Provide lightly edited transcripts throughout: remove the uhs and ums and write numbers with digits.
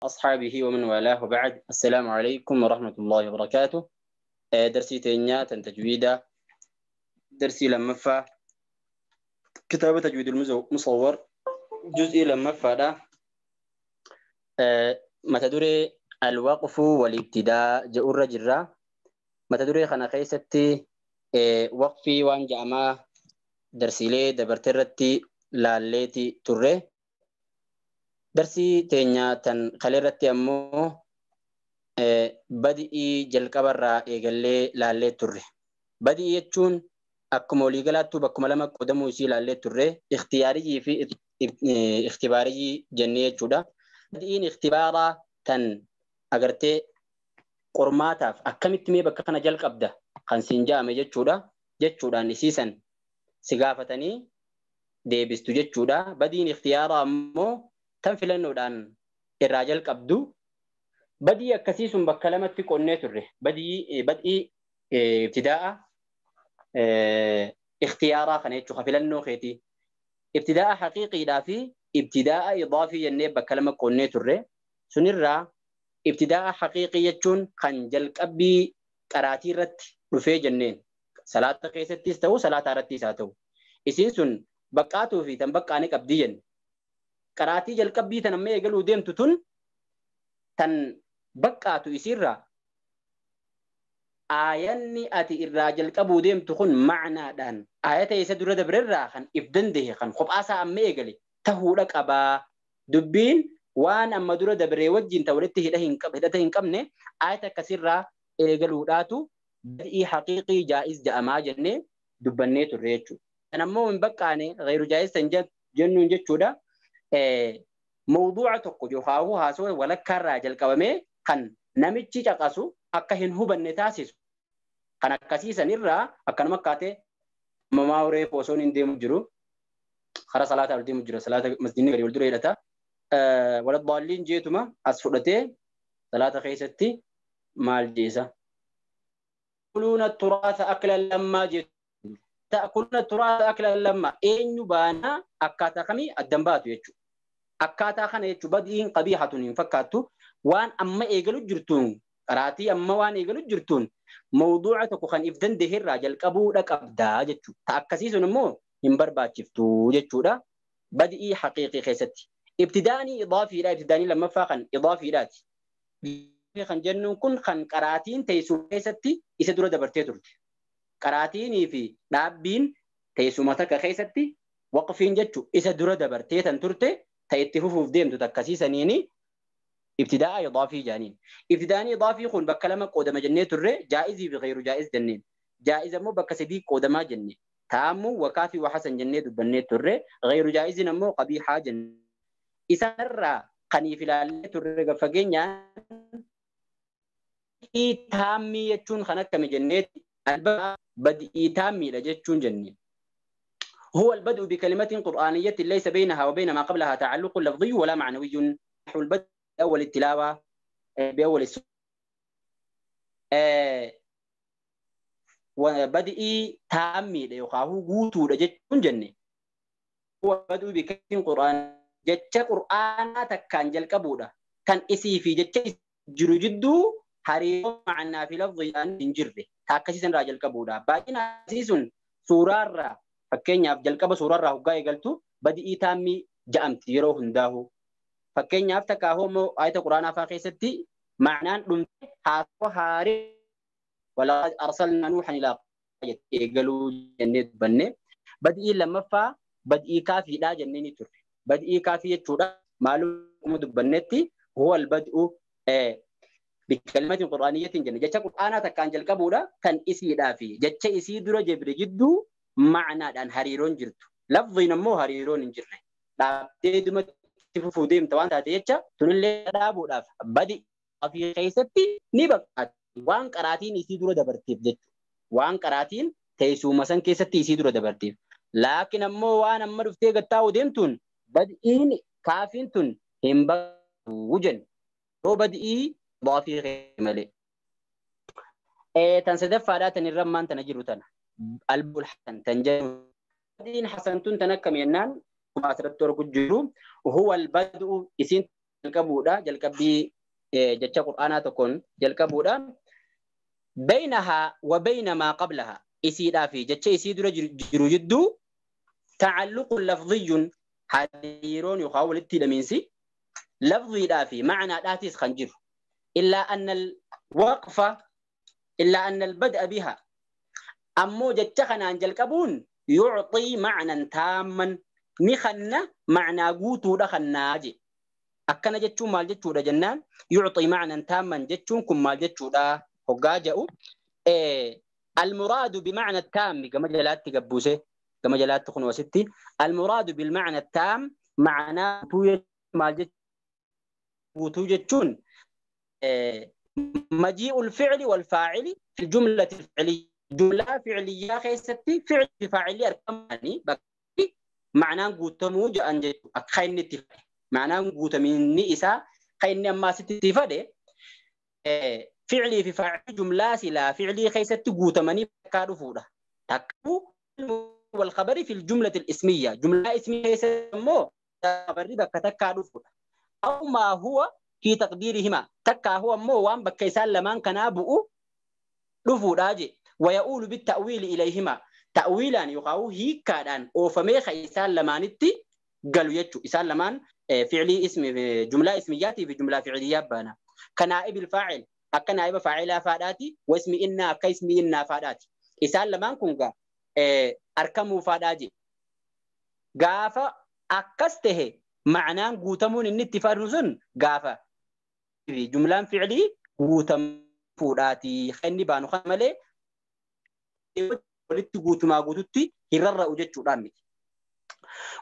أصحابه ومن والاه وبعد. السلام عليكم ورحمة الله وبركاته. درسي تينيا تجويدا درسي لما كتابة تجويد المصور جزء لما فدا متى الوقف والابتداء جاء جرا متى دري خنا خيستي وقفي وان جاما درسيلي دبرترتي لاليتي تره درسي تينيا تن خليرتي أمو بدئي jalqabarraa eegallee laallee turre. Badii jechuun akkuma waliigalaattuu bakkuma lama qoodamuu isii laallee turre ikhtiyaariyyii fi ikhtibaariyyii jennee jechuudha. Badiin ikhtibaaraa tan agartee qormaataaf akkamitti mee bakka kana jalqabda kan siin ja'ame jechuudha. Jechuudhaan isiisan si gaafatanii deebistu jechuudha. Badiin ikhtiyaaraa ammoo tan filannoodhaan irraa jalqabdu. Badii akkasii sun bakka lamatti qonnee turre. Badii ibtidaa'a ikhtiyaaraa kana jechuudha filannoo keetii. Ibtidaa'a haqiiqiidhaa fi ibtidaa'a idaafii jennee bakka lama qonnee turre. Sunirraa ibtidaa'a haqiiqii jechuun kan jalqabbii qaraatii irratti dhufee jenneen. Salaata keessattis ta'u salaata irrattis haa ta'u. Isiin sun baqqaatuu fi tan baqqaanii qabdii jenne. Qaraatii jalqabbii tan amma eegaluu deemtu tun tan baqqaatu isiirraa aayanni ati irraa jalqabuu deemtu kun macnaadhaan aayata isa dura dabrerraa kan if dandahe kan kophaasaa amma eegale tahuudha qabaa. Dubbiin waan amma dura dabree wajjin ta walitti hidhata hin qabne aayata akkasirraa eegaluudhaatu badii haqiiqii jaa'iz ja'amaa jennee dubbannee turre jechuudha. Kan ammoo hin baqqaane gayru jaa'iz tan jennuun jechuudha. Mawduuca tokko yookaan haasawaa walakkaarraa jalqabamee kan namichi caqasu akka hin hubanne taasisu kan akkasiisan irraa akkanuma akkaatee mamaa horee osoon hin deemu jiru karaa salaataa ol deemu jira salaata masjidni gadi wal dura hidhata waladaalliin jeetuma as fudhatee salaata keessatti maal jeesa ta'kuluuna turaasa aklan lammaa jeetu ta'kuluuna turaasa aklan lammaa eenyu baanaa akkaataa kamii addan baatu jechuudha. Akkaataa kana jechuun badiin qabiihatun hin fakkaattu waan amma eegalu jirtuun qaraatii amma waan eegalu jirtuun mawduuca tokko kan if dandahe irraa jalqabuudha qabdaa jechuudha. Ta akkasii sun immoo hin barbaachiftu jechuudha. Badii haqiiqii keessatti. Ibtidaanii idaafiidha. Ibtidaanii lammaffaa kan idaafiidhaati. Kan jennuun kun kan qaraatiin teessuma keessatti isa dura dabartee turte. Qaraatiinii fi dhaabbiin teessuma takka keessatti waqfiin jechuun isa dura dabartee tan turte. Itti fufuuf deemtu takkasiisaniini ibtidaa'a idaafii jaaniin. Ibtidaa'ni idaafii kun bakka lama qoodama jennee turre jaa'izii fi gayru jaa'iz jenneen. Jaa'iz ammoo bakka sadii qoodamaa jenne. Taammu wakaafii wa hasan jennee dubbannee turre gayru jaa'iziin ammoo qabiihaa jenne. Isaanirraa kaniif ilaallee turre fageenyaan taammii jechuun kan akkami jenneeti badii taammiidha jechuun jenne. هو البدء بكلمة قرآنية ليس بينها وبين ما قبلها تعلق لفظي ولا معنوي نحو البدء بأول التلاوة بأول السورة وبدء تامي ليقاه قوتو لجتون جنة هو البدء بكلمة قرآن جتش قرآن تكان جلقبودة كان إسي في جتش جرو جدو هريو معنا في لفظي أن جره تاكسيسن راجل قبودة باقينا سيسون سورة fakkeenyaaf jalqaba suurarraa hoggaa eegaltu badii taammii ja'amti yeroo hundaahu. Fakkeenyaaf takka immoo ayata quraanaa fa'aa keessatti ma'anaan dhumte haasawaa haarii walaqad arsalnaa nuuhan ilaa eegaluu jennee dubbanne. Badii lammaffaa badii kaafiidhaa jennee ni turre. Badii kaafii jechuudha maaluma dubbannetti huwa albad'u bikalimatin qur'aaniyyatin jenne jecha qur'aanaa takkaan jalqabuudha kan isiidhaa fi jecha isii dura jibri jidduu macnaadhaan hariiroon jirtu. Lafziin ammoo hariiroon hin jirre. Dhaabdee dhumatti fufuu deemta waan taate jecha tunillee dhaabuudhaaf badi afii keessatti ni baqaati. Waan qaraatiin isii dura dabarteef jechuudha. Waan qaraatiin teessuma san keessatti isii dura dabarteef. Laakiin ammoo waan amma dhuftee gattaa'uu deemtuun badiin kaafiin tun hin baqatu jenne. Yoo badii idaafii malee. Tan sadaffaadhaa tan irra ammaan tana jiru tana. Albul hasan tan jedhu badiin hasan tun tan akkam jennaan asirratti argu jiru huwa albad'u isiin jalqabuudha jalqabbii jecha qur'aanaa tokkoon jalqabuudha baynahaa wa bayna maa qablahaa isiidhaa fi jecha isii dura jiru jidduu tacalluqun lafdiyyun hariiroon yookaan walitti hidhamiinsi lafdiidhaa fi macnaadhaatis kan jiru illaa anna alwaqfa illaa anna albad'a biha ammoo jecha kanaan jalqabuun yucxii macnan taamman ni kanna macnaa guutuudha kannaa je akkana jechuun maal jechuudha jennaan yucxii macnan taamman jechuun kun maal jechuudha hoggaa jedhu المراد بمعنى التام كما جلاتي قبوسه كما جلاتي خنوستي المراد بالمعنى التام معنى وتوجدون مجيء الفعل والفاعل في الجملة الفعلية جملة فعلية خيستي فعل فاعلية أركماني معناه قوتمو جأن خين اتفاق معناه قوتميني إسا خين أما ستفاده فعلي في فاعل جملة سلا فعلي خيست قوتمني كارفورة تكو والخبر في الجملة الاسمية جملة اسمية يسموه خبر بكتكارفورة أو ما هو في تقديرهما تكا هو مو وان بكيسان لمان كنابؤ رفوراجي ويؤول بالتأويل إليهما تأويلا يقاو هيكادان أو فمي خيسان لمانتي قالوا يتشو إسان لمان فعلي اسم جملة اسمياتي في جملة فعلية بانا كنائب الفاعل أكا نائب فاعلا فاداتي واسم إنا أكا اسم إنا فاداتي إسان لمان كونغا أركمو فاداجي غافا أكسته معناه قوتمون إن اتفاق نزن غافا في جملة فعلي قوتم فوراتي خني بانو خمله ولت قوتما قوتتي هرر وجدت رامي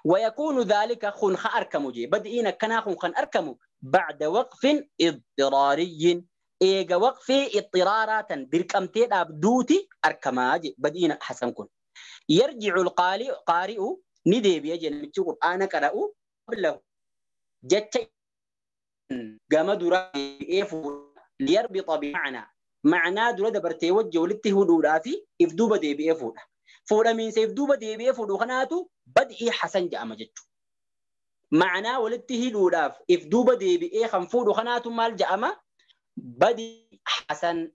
ويكون ذلك خن أركمو بدئين كنا خن أركمو بعد وقف اضطراري إيجا وقف اضطرارات بركمتي أبدوتي أركماجي بدئين حسن كن يرجع القارئ ندي بيجي نمتي قرآن قرأو قبله جت قام درا ليربط بمعنى معنى درا دبرتي وجه ولته دورافي افدوبه دي بي فودا فودا من سيف دوبه دي بي فودو خناتو بدئ حسن جاء مجتو معنى ولته دوراف افدوبه دي بي خنفودو خناتو مال جاء بدئ حسن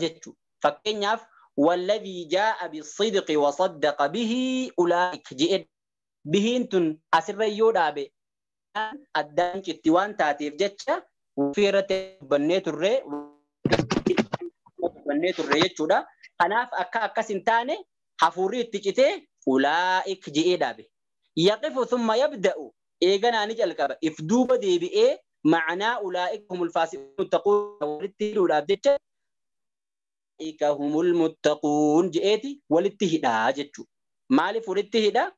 جتو فكنياف والذي جاء بالصدق وصدق به اولئك جئ بهنتن asirra yoo dhaabe addaan citti waan taateef jecha ofirratti bannee turre jechuudha. Kanaaf akka akkas hin taane hafuurri itti citee ulaa'ik je'ee dhaabe. Yaqifu thumma yabda'u eeganaa ni jalqaba. If duuba deebi'ee ma'anaa ulaa'ik humul faasiquun muttaquun walitti hidhuudhaaf jecha ulaa'ika humul muttaquun je'eeti walitti hidhaa jechuudha. Maaliif walitti hidhaa?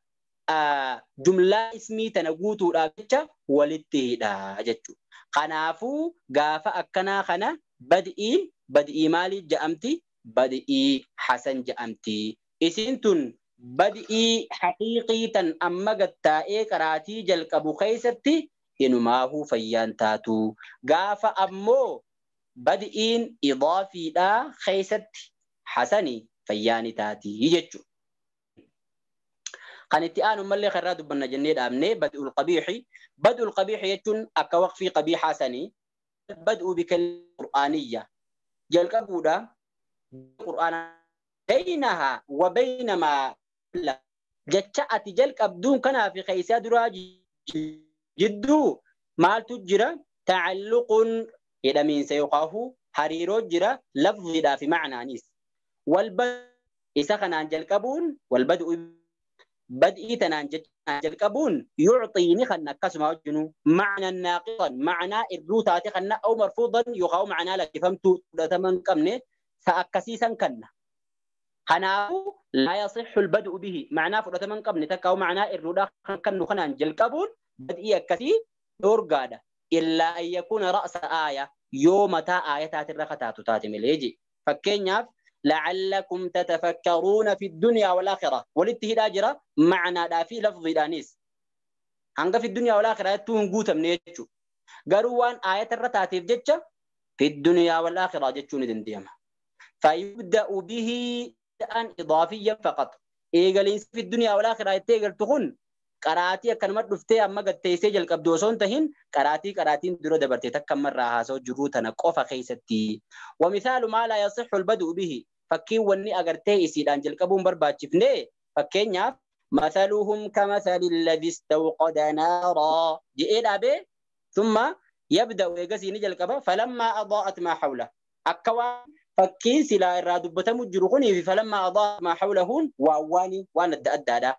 Jumlaa ismii tana guutuudhaaf jecha walitti hidhaa jechuudha. Kanaafuu gaafa akkanaa kana bad'iin bad'ii maalii ja'amti? Bad'ii hasan ja'amti. Isiin tun bad'ii haqiiqii tan amma gattaa'ee qaraatii jalqabu keessatti inumaahuu fayyaan taatu. Gaafa ammoo bad'iin idaafiidhaa keessatti hasanii fayyaani taatii jechuudha. Kan itti aanu mallee karraa dubbanna jennee dhaabnee bad'ul qabiixi. Bad'ul qabiixi jechuun akka waqfii qabiixaa sanii bad'u bikalima qur'aaniyya jalqabuudha qur'aana baynahaa wa bayna maa jecha ati jalqabduun kanaa fi keeysaa duraa jidduu maaltu jira tacalluqun hidhamiinsa yookaan hariiroo jira lafziidhaa fi macnaanis walba isa kanaan jalqabuun walbad'u بدئي تنان jalqabuun yucxiini kan akkasuma wajjinu macnan naaqisan macnaa irruu taate kanna aw marfuudan yookaan macnaa lakkifamtuu fudhatama hin qabne sa akkasiisan kanna. Kanaafuu laa yasixxu albad'u bihi macnaa fudhatama hin qabne takka aw macnaa irruudhaa kan kannu kanaan jalqabuun bad'ii akkasii dhoorgaadha. Illaa an yakuuna ra'sa aaya yoo mataa aayataatirra kataatu taate malee je. Fakkeenyaaf لعلكم تتفكرون في الدنيا والآخرة ولتهدا جرا معنى دا في لفظ دانيس هنگا في الدنيا والآخرة تون غوتم نيچو غروان آية الرتاتيف جچا في الدنيا والآخرة جچو ندنديما فيبدأ به أن إضافيا فقط إيغالين في الدنيا والآخرة تيغل تخون Qaraatii akkanuma dhuftee amma gatteessee jalqabdu osoo hin tahin qaraatii qaraatiin dura dabarte takka ammarraa haasa'u jiruu tana qofa keessatti. Wamithaalu maa laa yasixu albaduu bihi. Fakkiin wanni agartee isiidhaan jalqabuun barbaachifne fakkeenyaaf mathaluhum kamathali alladhi istawqada naaraa jedhee dhaabee thumma yabda'u eegasii ni jalqaba falammaa adaa'at maa hawla. Akka waan fakkiin silaa irraa dubbatamu jiru kunii fi falammaa adaa'at maa hawlahuun waan waan adda addaadha.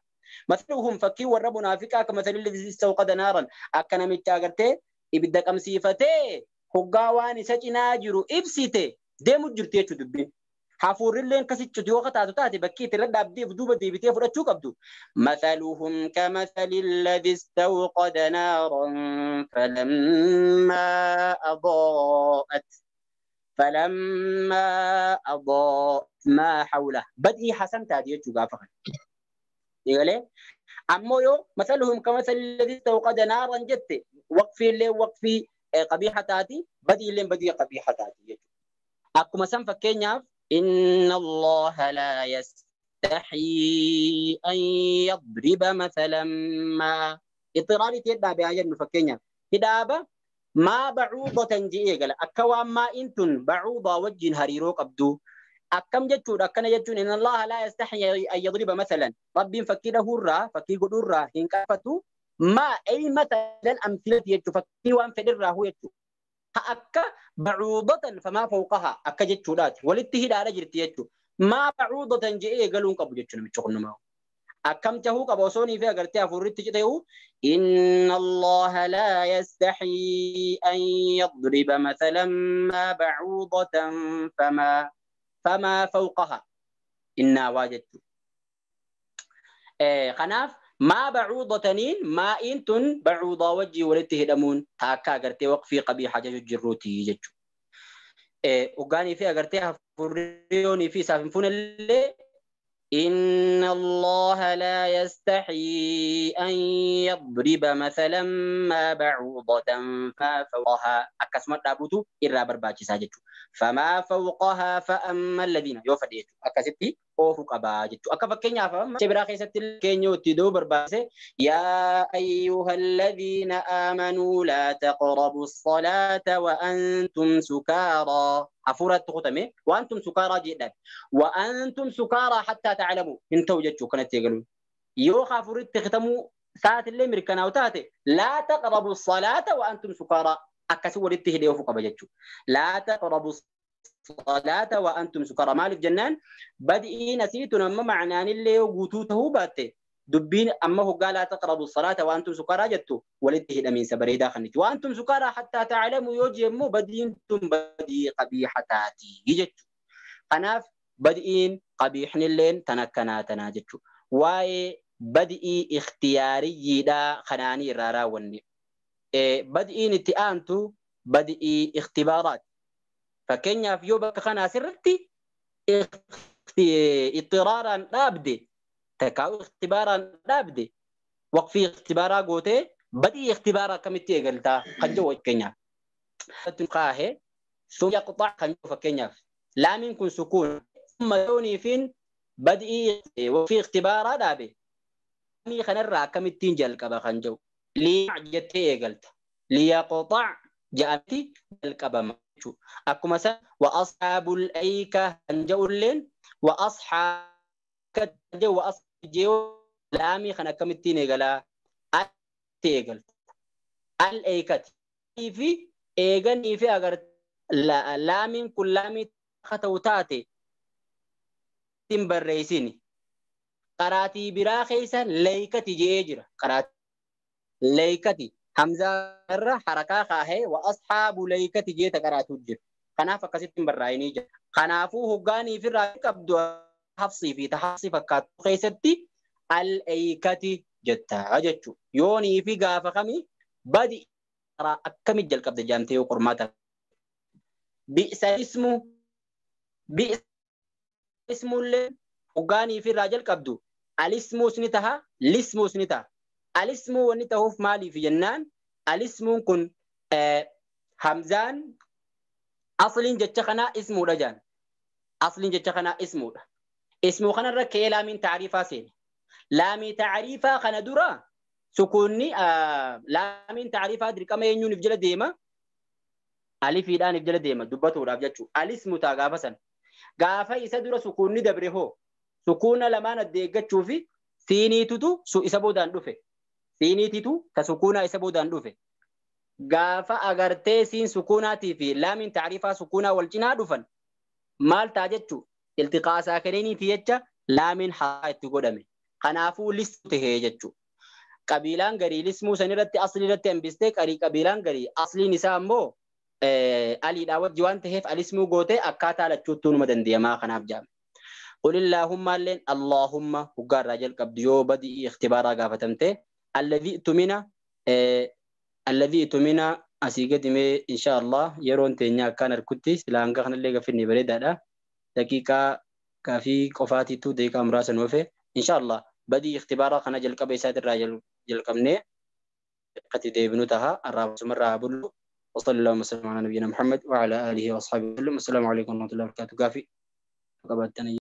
Mathaluhum fakkii warra munaafiqaa kamathali alladhi istawqada naaran akka namicha agartee ibidda qabsiifatee hoggaa waan isa cinaa jiru ibsite deemu jirti jechuudha dubbiin. Hafuurrilleen kasichutu yoo taatu taate bakkii itti irra dhaabdeef duuba deebitee fudhachuu qabdu. Mathaluhum kamathali alladhi istawqada naaran falammaa adaa'at maa hawla. Badii hasan taate jechuu gaafa kana. Eegalee ammoo yoo mathaluhum kamathali alladhi istawqada naaran jette waqfii illee waqfii qabiiha taati badii illee badii qabiiha taati jechuudha. Akkuma san fakkeenyaaf إن الله لا يستحيي أن يضرب مثلا ما اضطراري تيدا بآية نفكينيا هدابة ما بعوضة جئي قال أكوا ما إنتن بعوضة وجه هريرو قبدو أكم جتشور أكنا جتشون إن الله لا يستحيي أن يضرب مثلا رب فكيره الرا فكي قدر هنكفتو ما أي مثلا أمثلة يجو فكي وان فدر هو يجو akka bacuudatan famaa fawqaha akka jechuudhaati walitti hidhaadha jirti jechuudha. Maa bacuudatan je'ee galuun qabu jechuudha namicha kun nama. Akkam tahuu qaba osoo nii fi agartee hafuurritti citeehu inna Allaha laa yastaxii an yadriba mathalan maa bacuudatan famaa fawqaha innaa waa jechuudha. Kanaaf maa bacuudataniin maa'iin tun bacuudaa wajjii walitti hidhamuun taakka agartee waqfii qabiixa jechu jirruuti jechuudha. Hoggaanii fi agartee hafuurriyoonii fi isaaf hin fuunellee إن الله لا يستحيي أن يضرب مثلا ما بعوضة فما فوقها أكسمت دابوتو إرى برباچيسا جچو فما فوقها فأما الذين يوفد جچو أكستي أوفو قبا جچو أكا فكينيا فما شبرا خيست كينيو تدو برباسه يا أيها الذين آمنوا لا تقربوا الصلاة وأنتم سكارى حفورة ختمه وأنتم سكارى جدا وأنتم سكارى حتى تعلموا إن توجدتوا كانت يقولون يو خافورة تختموا ساعة اللي مركنا وتاتي لا تقربوا الصلاة وأنتم سكارى أكسور التهدي وفق بجتشو لا تقربوا الصلاة وأنتم سكارى مالك جنان بدئي نسيتنا أما معنان اللي وقوتوته باتي دبين أما هو قال لا تقربوا الصلاة وأنتم سكارى جتو ولتهد من سبري داخل وأنتم سكارى حتى تعلموا يوجي مو بدينتم بدي قبيحة تاتي جتو قناف بدئين قبيح اللين تنكنا تناجتو واي بدئي اختياري دا خناني رارا وني بدئين اتئانتو بدئي اختبارات فكنيا في يوبك خنا سرتي اضطرارا لابدي تكاو اختبارا لابدي وقفي اختبارا قوتي بدي اختبارا كمتي قلتا قد كينيا قاهي ثم يقطع خنجو فكينيا لا منكم سكون ثم يوني فين بدي وفي اختبارا دابي مي خنرا كمتين جلقبا خنجو لي جتي قلت ليقطع جاءتي جلقبا مچو اكو مثلا واصحاب الايكه خنجو لين واصحاب جو واصحاب لامي خنا كمتين غلا اتي قلت الايكه في ايغني في اگر لامين كل لامي خطوتاتي بريسيني قراتي برا خيسا ليكتي جيجرا قراتي ليكتي همزة حركة خاهي وأصحاب ليكتي جيتا قراتو جير خنافة كسيتين برايني جير خنافو هقاني في الرأي كبدو حفصي في تحصي فكاتو خيستي الأيكتي جتا جتشو يوني في قافة خمي بدي أكمل جل كبد جامتي وقرماتا بئس اسمه بئس اسم اللي وقاني في الراجل كبدو الاسم سنتها الاسم سنتها الاسم ونته في مالي في جنان الاسم كن همزان أصلين جتشخنا اسمه رجان أصلين جتشخنا اسمه اسمه خنا ركي لا من تعريفا سين لا من تعريفا خنا درا Sukuunni laamiin taariifaa dirqama eenyuun if jala deema? Alifiidhaan if jala deema dubbatuudhaaf jechuudha. Alismu ta'a gaafa sana. Gaafa isa dura sukuunni dabre hoo sukuuna lamaan adda eeggachuu fi siiniitutu isa boodaan dhufe. Siiniititu ta sukuunaa isa boodaan dhufe. Gaafa agartee siin sukuunaatii fi laamiin taariifaa sukuunaa wal cinaa dhufan maal ta'a jechuudha. Iltiqaa saakiniiniiti jecha laamiin haa itti godhame. Kanaafuu listu tahee jechuudha. Qabiilaan garii lismuu san irratti aslii irratti hambistee qabiilaan garii asliin isaa ammoo aliidhaa wajji waan ta'eef alismuu gootee akkaataa lachuuttuu numa dandeemaa kanaaf jaame. Qulillahumma illeen Allahumma hoggaarraa jalqabdu yoo badii ikhtibaaraa gaafatamte alladhii tumina asii gadi mee insha Allah yeroon teenya akkaan harkutti silaa hanga kanallee gaffinni bareedaadha. Daqiiqaa gaafii qofaatiitu daqiiqaa muraasa nu hafe insha Allah badii ikhtibaaraa kana jalqaba isaatirraa jalqabnee akkatti deebinu taha arraabsumarraa haa bullu. وصلى اللهم وسلم على نبينا محمد وعلى آله وأصحابه وسلم. السلام عليكم ورحمة الله وبركاته. قافي.